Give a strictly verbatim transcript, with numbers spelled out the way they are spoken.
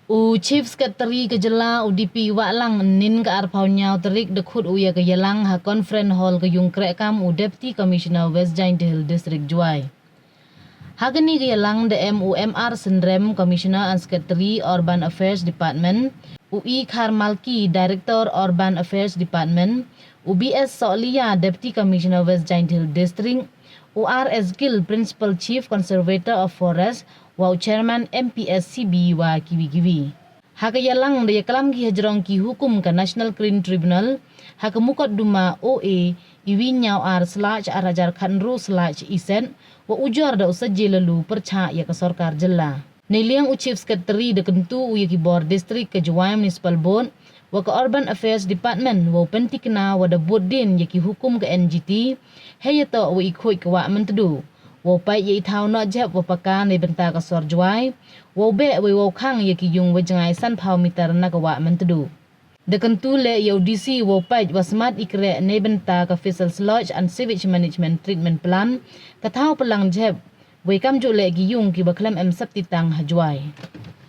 U Chief Secretary ka jylla u D P Wahlang ynnin ka arphaw ynñiaw tarik da khut u ya ka yalang ha Conference Hall ka yung krehkaam u Deputy Commissioner West Jaintia Hills District Jowai. Ha kani ka yalang da em u M R Synrem, Commissioner and Secretary Urban Affairs Department, u E Kharmalki, Director Urban Affairs Department, u B S Sohliya, Deputy Commissioner West Jaintia Hills District, u R S Gill, Principal Chief Conservator of Forest, wa u Chairman M P S C B wa kiwi kiwi. Ha ka yalang da yaklam ki hajrong ki hukum ka National Crime Tribunal ha ka mukotduma O A iwi ynñiaw ar slash ar hajar khatynru slash iset, wa ujor da u Sajid Laloo pyrchah ya ka sorkar jylla. Neiliang u Chief Secretary da kyntu u ya ki bor district, ka Jowai Municipal Board wa ka Urban Affairs Department wow pyntikna wa da bud dien ya ki hukum ka N G T heiyatoh wa i khuid ka wah Myntdu, wow pait ya i thaw noh jhep wa paka neibynta ka sor Jowai, wow beh wei wow khang ya ki yung wa jngai sanphaw meter na ka wah Myntdu. Da kyntu leh ya u D C wow pait wa smat i kreh neibynta ka Faecal Sludge and Sewage Management Treatment Plant, ka thaw pynlang jhep, wei kamjooh leh ki yung ki wa khlem em safety tank ha Jowai.